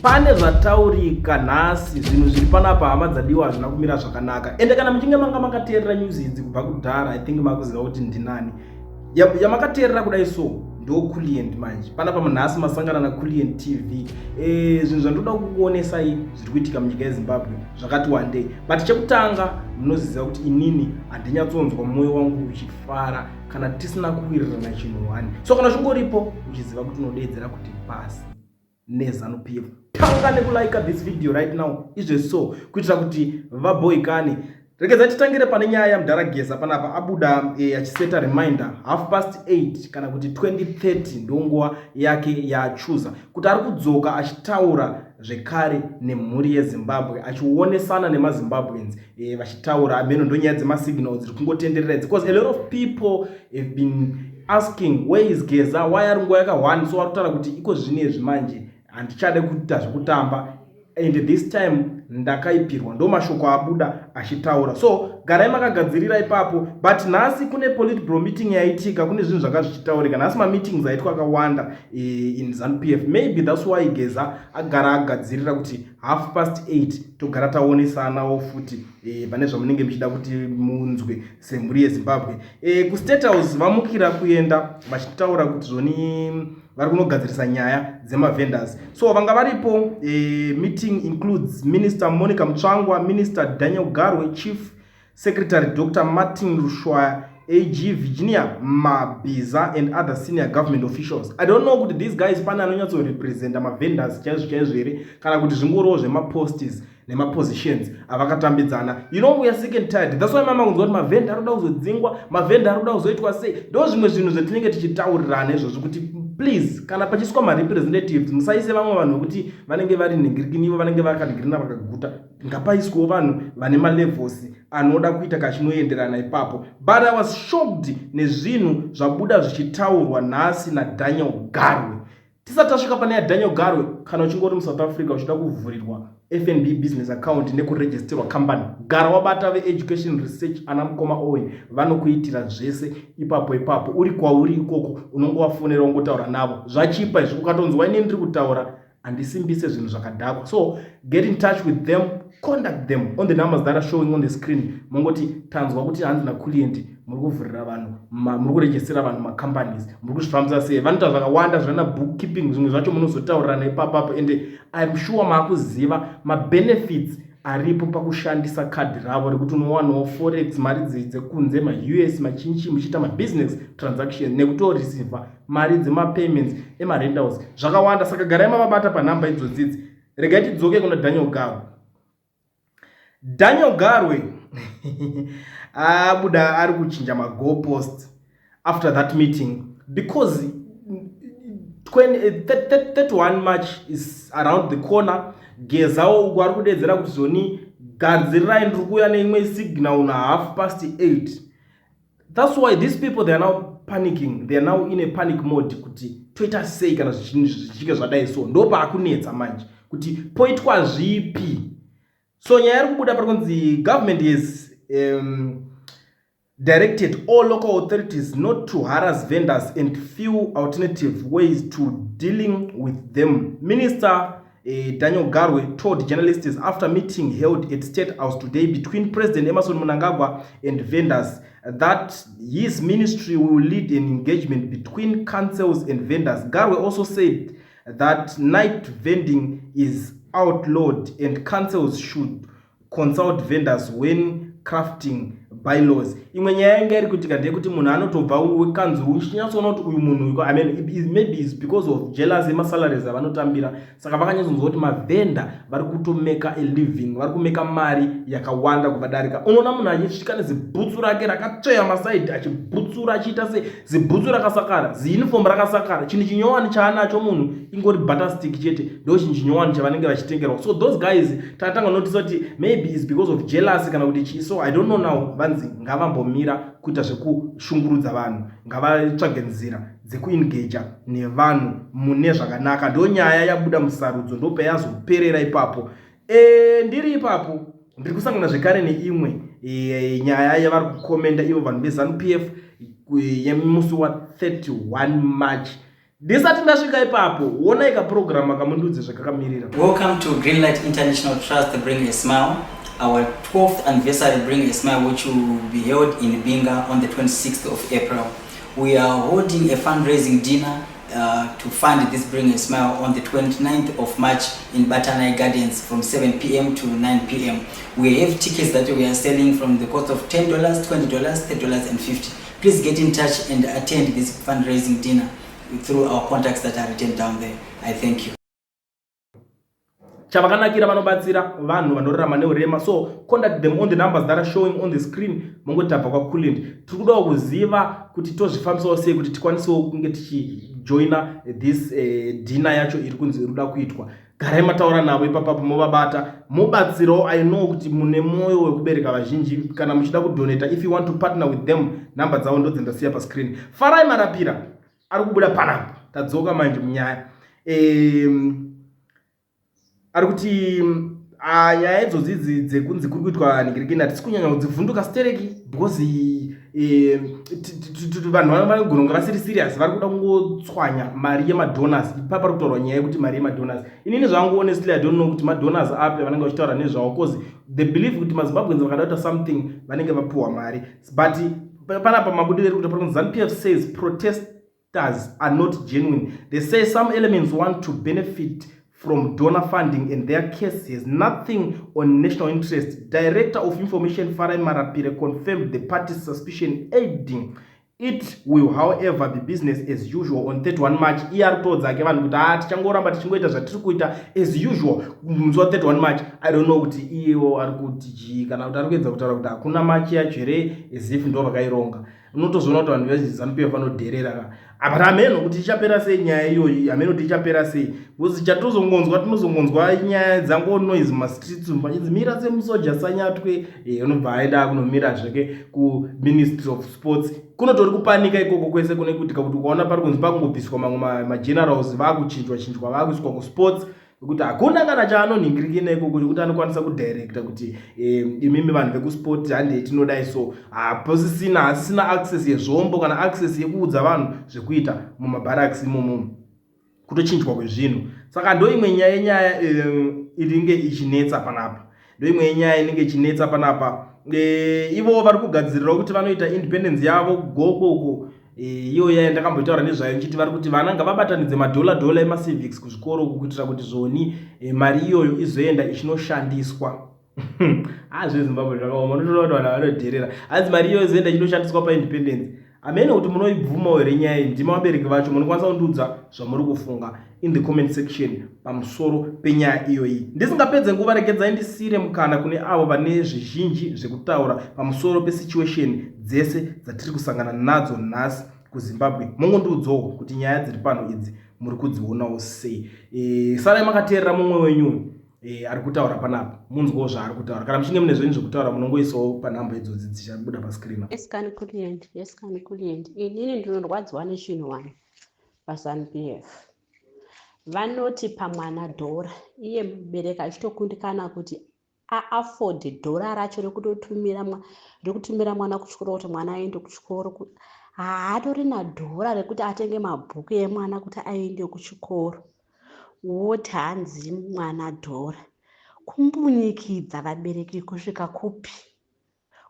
Pane zvataurika nhasi, zvinhu zviri panapa, hama dzadiwa, hazvina kumira zvakanaka. Ende kana muchinge manga makateerera news idzi kubva kudhara, I think makuziva kuti ndinani yamakateerera kudai. So ndo Kulient manje panapa nhasi masangana naKulient TV. Zvinhu zvandoda kukuonesai zviri kuitika munyika yeZimbabwe zvakati wandei, but chekutanga munoziziva kuti inini handinyatsonzwa mwoyo wangu uchifara kana tisina kuwirirana chinhu one. So kana uchingoripo uchiziva kuti unodeedzera kuti pasi neZANU PF, tanga nekulike this video right now izve, so kuitira kuti vaboikane. Regedza titangire pane nyaya yamudhara Geza panapa. Abuda achiseta reminder, half past 8 kana kuti 2030, ndonguva yake yaachuza kuti ari kudzoka achitaura zvekare nemhuri yeZimbabwe, achionesana nemaZimbabweans, vachitaura ameno. Ndonyaya dzemasignal dziri kungotenderera idzi, because a lot of people have been asking, "Where is Geza? Why ari nguva yakahwani?" So vari kutaura kuti iko zvinezvi manje handichade kuita zvekutamba and this time ndakaipirwa. Ndo mashoko abuda achitaura, so garai makagadzirira ipapo. But nhasi kune politburo meeting yaitika, kune zvinhu zvanga zvichitaurika nhasi. Mameetings aitwa akawanda in ZANU PF. Maybe that's why Geza agara agadzirira kuti half past 8 togara taonesanawo futi pane zvamunenge muchida kuti munzwe semhuri yeZimbabwe. KuState House vamukira kuenda vachitaura kuti zvoni vari kunogadzirisa nyaya dzemavendors, so vanga varipo. Meeting includes Minister Monica Mutsvangwa, Minister Daniel Garwe, Chief Secretary Dr Martin Rushwaya, AG Virginia Mabiza and other senior government officials. I don't know kuti these guys pane anonyatsorepresenta mavendors chaizvo chaizvo here, kana kuti zvingoriwo zvemaposts nemapositions avakatambidzana. You know, we are sick and tired. That's why mama kunzwa kuti mavhenda ari kuda kuzodzingwa, mavhenda ari kuda kuzoitwa sei. Ndo zvimwe zvinhu zvatinenge tichitaurirana izvozvo kuti please, kana pachiswa marepresentatives, musaise vamwe vanhu vekuti vanenge vari nhingirikinivo, vanenge vakanhingirina vakaguta. Ngapaiswewo vanhu vane malevels anoda kuita kachinoenderana ipapo. But I was shocked nezvinhu zvabuda zvichitaurwa nhasi naDaniel Garwe. Tisati tasvika pane yaDaniel Garwe, kana uchinge uri muSouth Africa uchida kuvhurirwa FNB business account nekuregisterwa company, gara wabata veEducation Research, ana mukoma Owen. Vanokuitira zvese ipapo ipapo uri kwauri ikoko. Unongovafonera, ungotaura navo. Zvachipa izvi, ukatonzwa ini ndiri kutaura, handisimbise zvinhu zvakadhakwa. So get in touch with them, contact them on the numbers that are showing on the screen. Mongoti tanzwa kuti hanzi naClient muri kuvhurira vanhu, muri kurejistera vanhu macompanies, muri kuzvifambisa sei? Vanoita zvakawanda zvana bookkeeping, zvimwe zvacho munozotaurirana ipapapo. And I'm sure maakuziva mabenefits aripo pakushandisa kadhi ravo rekuti unowanawo forex, mari dzekunze, maUS, machinchi, muchiita mabusiness transaction nekutoreceiva mari dzemapayments emarentals, zvakawanda. Saka garai mavabata panhamba idzodzidzi. Regai tidzoke kuna Daniel Garwe. Daniel Garwe abuda ari kuchinja magoalpost after that meeting, because 20, 31 March is around the corner. Gezawo uko ari kudedzera kuti zoni gadzirirai, ndiri kuuya neimwe signal na half past 8. That's why these people, they are now panicking. They are now in a panic mode kuti toita sei kana zvichinge zvadai. So ndo paakunetsa manje kuti poitwa zvipi. So nyaya iri kubuda pari kunzi government has directed all local authorities not to harass vendors and few alternative ways to dealing with them. Minister Daniel Garwe told journalists after meeting held at State House today between President Emmerson Mnangagwa and vendors that his ministry will lead an engagement between councils and vendors. Garwe also said that night vending is outlawed and councils should consult vendors when crafting bylaws. Imwe nyaya yanga iri kuitika ndeyekuti munhu anotobva wekanzuru, uchinyatsoona kuti uyu munhu, I mean, maybe is because of jealous yemasalaries avanotambira. Saka vakanyatsonzwa kuti mavhenda vari kutomeka a living, vari kumeka mari yakawanda kuvadarika. Unoona munhu achisvika nezibhutsu rake rakatsveya masaidhi, achibhutsura, achiita se zibhutsu rakasakara, ziuniform rakasakara. Chinhu chinyowani chaanacho munhu ingori butterstick chete, ndo chinhu chinyowani chavanenge vachitengerwa. So those guys, tatanga notisa kuti maybe is because of jealousy kana kuti chii. So I don't know. Now vanzi ngavambomira kuita zvekushungurudza vanhu, ngavatsvage nzira dzekuengaja nevanhu mune zvakanaka. Ndo nyaya yabuda musarudzo, ndo payazoperera ipapo. Ndiri ipapo ndiri kusangana zvekare neimwe nyaya yavari kukomenda ivo vanhu veZANU PF yemusi wa31 March. Ndisati ndasvika ipapo, wonai kapurogiramu akamundiudze zvakakamirira. Welcome to Greenlight International Trust Bring a Smile, our 12th anniversary Bring a Smile, which will be held in Binga on the 26th of April. We are holding a fundraising dinner to fund this Bring a Smile on the 29th of March in Batanai Gardens from 7 p.m. to 9 p.m. We have tickets that we are selling from the cost of $10, $20, $30 and 50. Please get in touch and attend this fundraising dinner through our contacts that are written down there. I thank you. Chavakanakira, vanobatsira vanhu vanorarama neurema, so contact them on the numbers that are showing on the screen. Mongoti tabva kwaCulent, tiri kudawo kuziva kuti tozvifambisawo sei kuti tikwanisewo kunge tichijoina this dinner yacho iri kunzi iri kuda kuitwa. Garai mataura navo ipapapo, movabata, mobatsirawo. I know kuti mune mwoyo wekubereka vazhinji. Kana muchida kudonata, if you want to partner with them, namba dzavo ndodzendasiya pascreen. Farai Marapira ari kubuda panapa. Tadzoka manje munyaya. Ari kuti nyaya idzodzi idzi dzekunzi kuri kuitwa nigirikini, hatisi kunyanya kudzivhunduka stereki because vanhu vanogona kunge vasiri serious, vari kuda kungotswanya mari yemadonors. Ipapa pari kutaurwa nyaya yekuti mari yemadonors. Inini zvangu, honestly, I don't know kuti madonors api vanenge vachitaura nezvavo, cause the belief kuti maZimbabweans vakada kuita something vanenge vapiwa mari. But panapa mabudiro eri kuita, pari kunzi ZANU PF says protesters are not genuine. They say some elements want to benefit from donor funding and their case has nothing on national interest. Director of Information Farai Marapire confirmed the party's suspicion, adding it will, however, be business as usual on 31 March. Iye ari kutodzake vanhu kuti ha, tichangoramba tichingoita zvatiri kuita as usual musi wa31 March. I don't know kuti iyewo ari kuti chii, kana kuti ari kuedza kutaura kuti hakuna march yacho here, as if ndo vakaironga. Unotozoona kuti vanhu veZANU PF vanodherera. Apa hameno kuti ichapera sei nyaya iyoyi, hameno kuti ichapera sei, because chatozongonzwa, tinozongonzwa nyaya dzango noise mumastreets umu, pachinzi mira semusoja Sanyatwe. Unobva aenda kunomira zvake kuMinistry of Sports. Kunotori kupanika ikoko kwese kune kuitika kuti ukaona pari kunzi pakungobviswa mamwe magenerals, vakuchinjwa chinjwa, vakuiswa kusports, nekuti hakuna kana chaanonhingirikina ikoko chekuti anokwanisa kudirecta kuti imimi vanhu vekusport, handei tinodai. So haposisina, hasisina access yezvombo kana access yekuudza vanhu zvekuita mumabarracks imomo, kutochinjwa kwezvinhu. Saka ndo imwe nyaya yenyaya inenge ichinetsa panapa, ndo imwe yenyaya inenge ichinetsa panapa. Ivo vari kugadzirirawo kuti vanoita independence yavo Gokwe uko. Iyo yaya ndakambotaura nezvayo nchiti vari kuti vana ngavabatanidze madhola dhola emacivics kuzvikoro uku, kuitira kuti zvoni mari iyoyo izoenda ichinoshandiswa. ZveZimbabwe zvakaoma, unotoona kuti vanhu vanodherera. Hanzi mari iyoyo izoenda ichinoshandiswa paindependence. Hamene kuti munoibvumawo here nyaya iyi? Ndima vabereki vacho, munokwanisa kundiudza zvamuri kufunga in the comment section pamusoro penyaya iyoyi. Ndisingapedze nguva, regedzai ndisiyire mukana kune avo vane zvizhinji zvekutaura pamusoro pesituation dzese dzatiri kusangana nadzo nhasi kuZimbabwe. Mongondiudzawo kuti nyaya dziri pano idzi muri kudzionawo sei. Sarai makateerera mumwe wenyu ari kutaura panapa, munzwawo zvaari kutaura. Kana muchinge mune zvenyu zvekutaura, munongoisawo panhamba idzodzi dzichabuda pascreen. Yes, Kulient. Yes, Kulient. Inini ndinorwadziwa nechinhu wani paZANU PF. Vanoti pamwana dhora, iye mubereki achitokundikana kuti aafford dhora racho rekutumira mwana kuchikoro, kuti mwana aende kuchikoro. Haatorina dhora rekuti atenge mabhuku emwana kuti aende kuchikoro, woti hanzi mwana dhora. Kumbunyikidza vabereki kusvika kupi?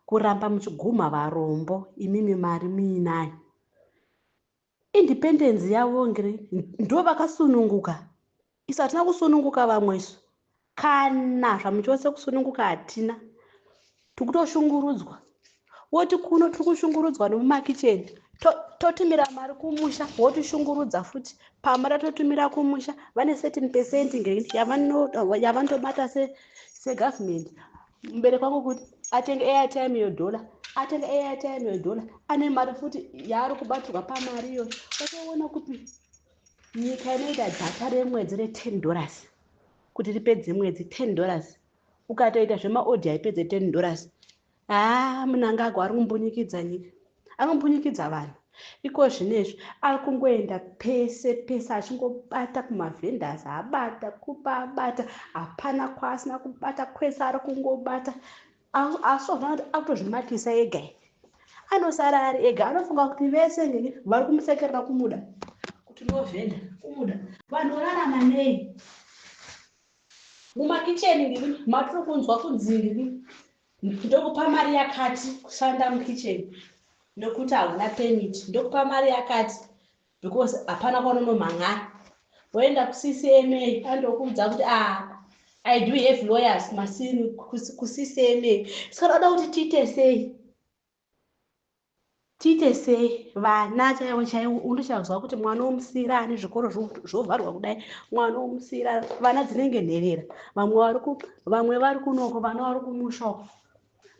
Kuramba muchigumha varombo, imimi mari muinayo. Independence yavo ngiri ndo vakasununguka, isu hatina kusununguka. Vamwe isu kana zvamuchose kusununguka hatina, tikutoshungurudzwa. Woti kuno tiri kushungurudzwa nomumakicheni, totumira mari kumusha, wotishungurudza futi. Pamari totumira kumusha, vane certain percent yavanotobata segovernment. Mubereki wangu kuti atenge airtime yedhola, atenge airtime yedhola, ane mari futi yaari kubatirwa pamari iyoyo. Watoona kuti nyika inoita data remwedzi re$10 kuti ripedze mwedzi, $10. Ukatoita zvemaodhi, haipedze $10. Haa, Mnangagwa ari kumbunyikidza nyika, ari kumbunyikidza vanhu. Iko zvinezvi ari kungoenda pese pese achingobata kumavendors, abata kupa, abata, hapana kwaasina kubata, kwese ari kungobata. Asi zvona kuti akutozvimakisa ega, anosara ari ega. Anofunga kuti vese ngenge vari kumusekerera kumuda. Tinovhenda kumuda. Vanhu vorarama nei? Mumakicheni ndiri matiri kunzwa kunzi ndiri ndokupa mari yakati kushanda mukicheni nekuti hauna permit, ndokupa mari yakati because hapana kwaunonomhan'ara. Woenda kuCCMA, andokuudza kuti, "Ah, I do have lawyers masini kuCCMA." Saka oda kuti tiite sei? Tiite sei? Vana chaivo chaivo, unochazwa kuti mwana womusira ane zvikoro zvovharwa kudai, mwana womusira, vana dzinenge nherera, vamwe vari kunoko, vana vari kumusha uko,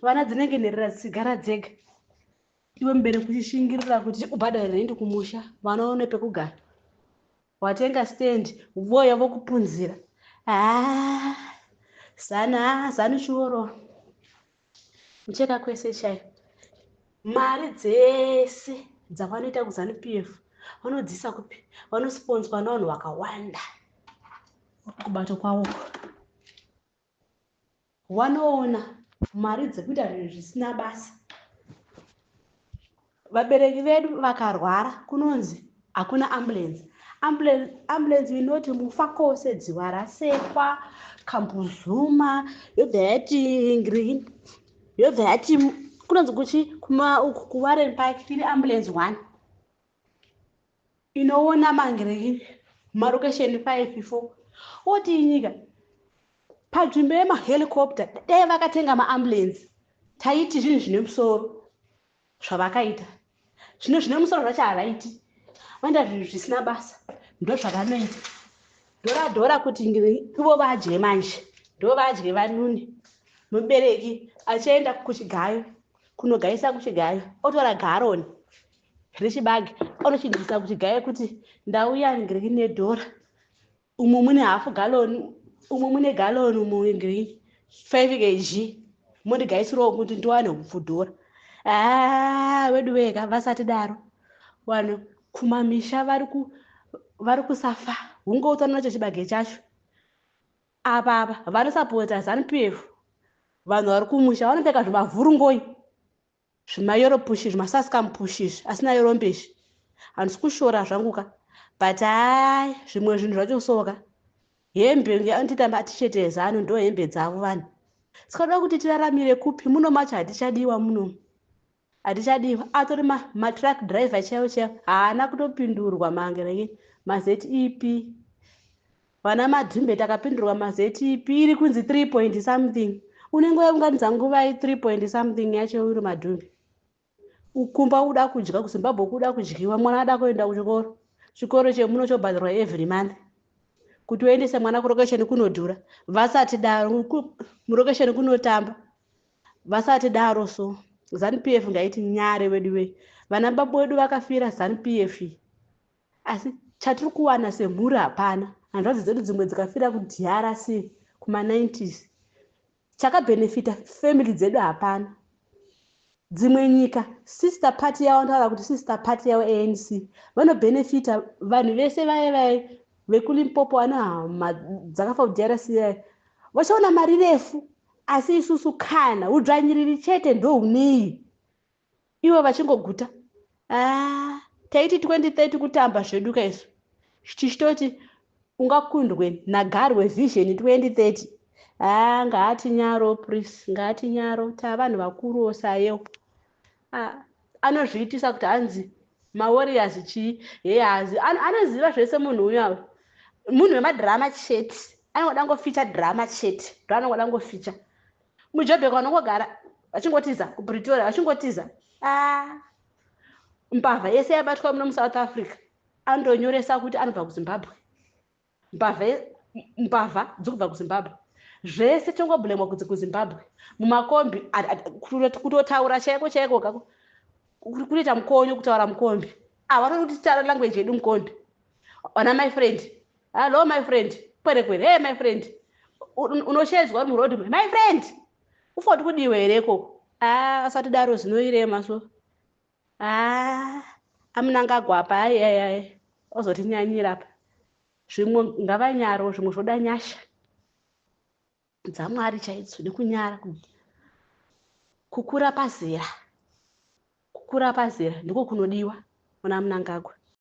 vana dzinenge nherera dzichigara dzega. Iwe mubereki uchishingirira kuti ubhadhare rendi kumusha, vana vaone pekugara. Watenga stand, voya vokupunzira. Haa, zana zanu chioro mucheka kwese chaiyo. Mari dzese dzavanoita kuZANU PF vanodzisa kupi? Vanosponsorwa navanhu vakawanda kubato kwavoko. Vanoona mari dzekuita zvinhu zvisina basa. Vabereki vedu vakarwara, kunonzi hakuna ambulance. Ambulance inoti Mufakose, Dziva Rasekwa, Kambuzuma, yobva yati green, yobva yati kunonzi kuchi uku kuWarren Park. Iri ambulance one inoona mangirini marokesheni 5 4. Oti nyika panzvimbo yemahelicopter, dai vakatenga maambulance, taiti zvinhu zvine musoro zvavakaita. Zvino zvine musoro zvacho havaiti, vaenda zvinhu zvisina basa. Ndo zvavanoita, dhora dhora, kuti ivo vadye manje, ndo vadye vanune. Mubereki achienda kuchigayo kunogayisa kuchigayo, otora garoni rechibage, onochindisa kuchigayo kuti ndauya ngiri nedhora, umu mune hafu galoni, umu mune galoni, umu ngiri 5 kg, mundigaisirawo kuti ndiwane upfu dhora. Haa, wedu wega, vasati daro. Vanhu kumamisha vari kusafa hungoutana nacho chibage chacho. Apa apa vanosapota ZANU PF, vanhu vari kumusha vanopfeka zvimavhurungoi, zvimayoropushi, zvimasaskamupushi izvi asina yorombe izvi. Handisi kushora zvangu ka, but hai, zvimwe zvinhu zvacho soka. Hembe anotoita matisheti eZANU, ndo hembe dzavo vanhu. Saka toda kuti tiraramire kupi? Muno macho hatichadiwa, muno hatichadiwa. Atori matruck driver chaivo chaivo haana kutopindurwa mangereke maZEP. Vana Madhumbe takapindurwa maZEP iri kunzi 3 point something. Unenge waunganidza nguvai 3 point something yacho uri Madhumbe? Kumba uda kudya, kuZimbabwe kuda kudyiwa, mwana ada kuenda kuchikoro, chikoro chemuno chobhadharwa every month. Kuti uendese mwana kurokesheni kunodhura. Vasati daro, murokesheni kunotamba. Vasati daro. So ZANU PF ngaiti nyare wedu wei. Vana baba wedu vakafira ZANU PF, asi chatiri kuwana semhuri hapana. Hanzvadzi dzedu dzimwe dzikafira kuDRC kuma90s, chakabhenefita family dzedu hapana. Dzimwe nyika, sister party yavo, ndotaura kuti sister party yavo ANC, vanobhenefita vanhu vese vaye vaye vekuLimpopo vane hama dzakafa kuDRC vaye, vachaona mari refu. Asi isusu kana udzvanyiriri chete ndohunei, ivo vachingoguta. A, taiti 2030 kutamba zvedu kaisu, tichitoti ungakundwe nagarwe Vision 2030. Haa, ngaatinyaro please, ngaatinyaro, tavanhu vakuruwo sayewo. Anozviitisa kuti hanzi mawarriors chii hehazi. Anoziva zvese munhu uyu. Ava munhu wemadhirama chete, anongoda ngoficha dhirama chete, ndo anongoda ngoficha. MuJobek vanongogara vachingotiza kuPretoria, vachingotiza. Mbavha yese yabatwa muno muSouth Africa anondonyoresa kuti anobva kuZimbabwe. Mbavha, mbavha dzikubva kuZimbabwe. Zvese tongobhulemwa kunzi kuZimbabwe. Mumakombi kutotaura chaiko chaiko kako kutoita mukonyo kutaura mukombi. Havanodi kuti titaura language yedu mukombi. Vana my friend, hello my friend, kwere kwere, hey my friend, unoshedzwa uri muroad, my friend, ufoti kudiwe here ikoko? Asati daro zvinoirema. So aMnangagwa apa, ai ai ai, ozotinyanyira apa. Zvimwe ngavanyaro, zvimwe zvoda nyasha dzaMwari chaidzo nekunyara. Kukura pazera, kukura pazera ndiko kunodiwa kuna Mnangagwa.